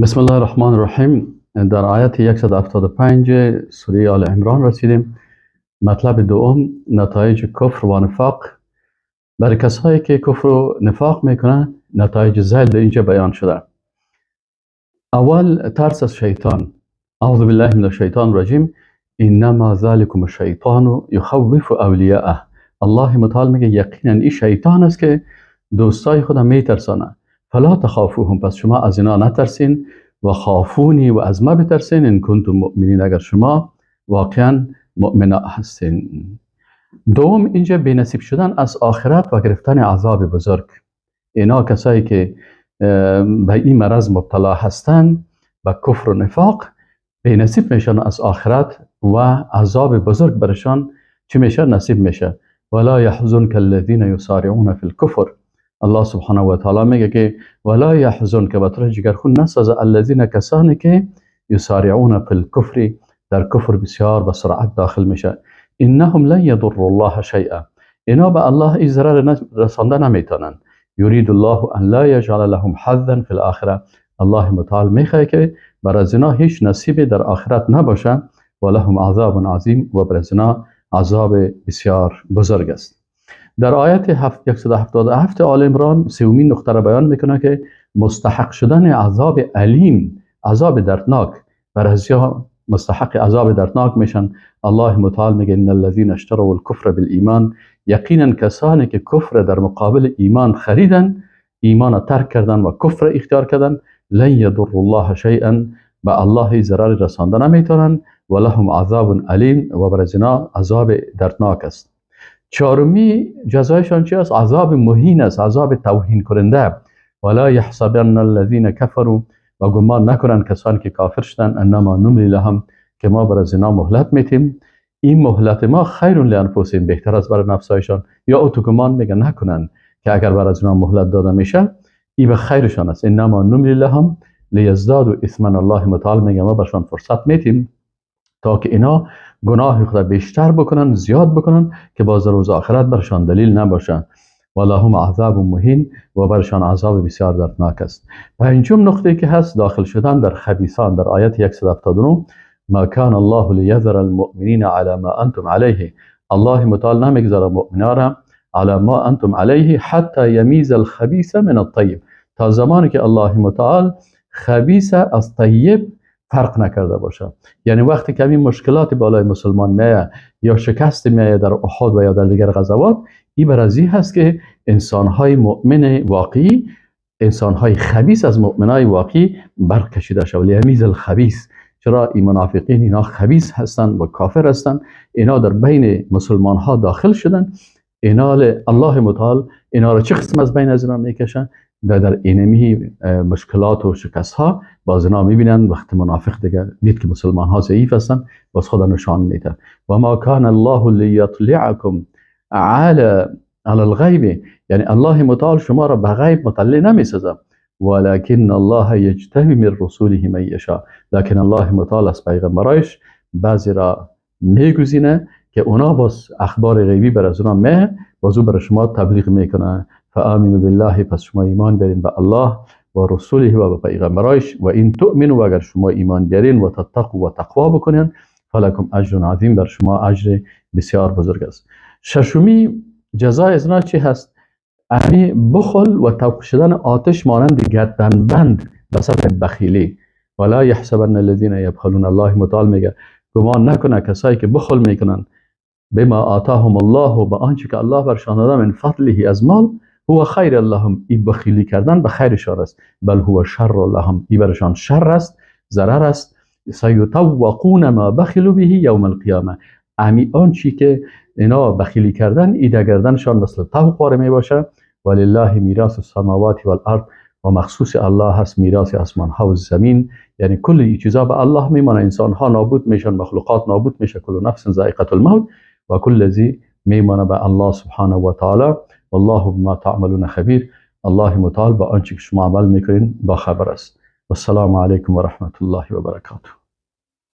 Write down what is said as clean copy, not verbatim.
بسم الله الرحمن الرحیم. در آیت 175 سوره آل عمران رسیدیم. مطلب دوم، نتایج کفر و نفاق. برای کسایی که کفر و نفاق میکنن نتایج ذیل در اینجا بیان شده. اول، ترس از شیطان. اعوذ بالله من الشیطان الرجیم. انما ذلكم الشیطان یخوف اولیاءه. الله متعال میگه یقینا این شیطان است که دوستای خود میترسانه. فلا تخافوهم، پس شما از اینا نترسین، و خافونی، و از ما بترسین، ان کنتم مؤمنین، اگر شما واقعا مؤمن هستین. دوم، اینجا بی‌نصیب شدن از آخرت و گرفتن عذاب بزرگ. اینا کسایی که به این مرض مبتلا هستن، به کفر و نفاق، بی‌نصیب میشن از آخرت و عذاب بزرگ برشان چی میشه؟ نصیب میشه. ولا يحزنك الذين يسارعون في الكفر. الله سبحانه و تعالی میگه که ولا يحزنك، و تو جگرخون نسازه، الذين، کسانی که يسارعون في الكفر، در کفر بسیار به سرعت داخل میشه. انهم لن يضروا الله شيئا، اینا به الله ای ضرر رسانده نمیتونن. یرید الله ان لا یجعل لهم حظا فی الاخره. الله متعال میخواد که بر از اینا هیچ نصیبی در آخرت نباشه. و لهم عذاب عظیم، و بر از اینا عذاب بسیار بزرگ است. در آیت 177 آل عمران سومین نقطه را بیان میکنه که مستحق شدن عذاب الیم، عذاب دردناک، بر از مستحق عذاب دردناک میشن. الله متعال میگه ان الذين اشتروا الكفر بالایمان، یقینا کسانی که کفر در مقابل ایمان خریدن، ایمان ترک کردن و کفر اختیار کردن، لن یضر الله شیئا، به الله ضرر رسانده نمیتونن، و لهم عذاب الیم، و بر از اینا عذاب دردناک است. چهارمی جزایشان چی است؟ عذاب مهین است، عذاب توهین کننده. ولا یحسبن الذین کفروا، و گمان نکنن کسانی که کافر شدن، انما نملی لهم، که ما بر از اینا مهلت میتیم، این مهلت ما خیر لانفسهم، بهتر است برای نفسایشان. یا او تو گمان میگه نکنن که اگر بر از اینا مهلت داده میشه این به خیرشان است. انما نملی لهم لیزدادوا اثما. الله متعال میگه ما برشان فرصت میتیم تا که اینا گناه خود بیشتر بکنن، زیاد بکنن، که باز روز آخرت برشان دلیل نباشن. و لهم عذاب مهین، و برشان عذاب بسیار دردناک است. پنجم نقطه که هست، داخل شدن در خبیثان. در آیت 179 ما کان الله لیذر المؤمنین علی ما انتم علیه. الله متعال نمیگذاره مؤمنان را علی ما انتم علیه حتی یمیز الخبیث من الطیب، تا زمانی که الله متعال خبیث از طیب فرق نکرده باشه. یعنی وقتی که این مشکلات بالای مسلمان میایه یا شکست میایه در احد و یا در دیگر غزوات، این بر از این هست که انسانهای مؤمن واقعی، انسانهای خبیث از مؤمنای واقعی برکشیده شود. لیمیز الخبیث. چرا این منافقین اینا خبیث هستند و کافر هستند، اینا در بین مسلمان ها داخل شدن، اینا الله متعال اینا را چه قسم از بین از اینا میکشن؟ در اینمی مشکلات و شکست ها باز اینا میبینن. وقت منافق دیگه دید که مسلمان ها ضعیف هستن، باز خدا نشان میده. و ما کان الله لیطلعکم علی الغیب، یعنی الله متعال شما را به غیب مطلع نمیسازه. ولكن الله یجتبی من رسوله من یشاء، لکن الله متعال از پیغمبرایش بعضی را میگزینه که اونا باز اخبار غیبی بر از اونا می باز او بر شما تبلیغ میکنه. فآمنوا بالله، پس شما ایمان بیارین به الله و رسوله و به پیغمبرایش. و این تؤمنوا، و اگر شما ایمان بیارین، و تتقوا، و تقوا بکنین، فلکم اجر عظیم، بر شما اجر بسیار بزرگ است. ششمی جزای از اینا چی هست؟ امی بخل و طوق شدن آتش مانند گردنبند به سبب بخیلی. ولا یحسبن الذین یبخلون. الله متعال میگه گمان نکنه کسایی که بخل میکنن، بما آتاهم الله، و به آنچه که الله برشان داده، من فضله، از مال، هو خیر لهم، این بخیلی کردن به خیرشان است. بل هو شر لهم، این برشان شر است، ضرر است. سیطوقون ما بخلوا به یوم القیامه، امی آنچه که اینا بخیلی کردن ای در گردنشان مثل طوق واره می باشه. ولله میراث السماوات والارض، و مخصوص الله هست میراث آسمان ها و زمین. یعنی کل این چیزا به الله میمانه، انسان ها نابود میشن، مخلوقات نابود میشه، کل نفس ذائقه الموت، و کل ذی میمانه به الله سبحانه و تعالی. والله بما تعملون خبیر. الله متعال با آنچه که شما عمل میکنین با خبر است. والسلام علیکم و رحمت الله و برکاته.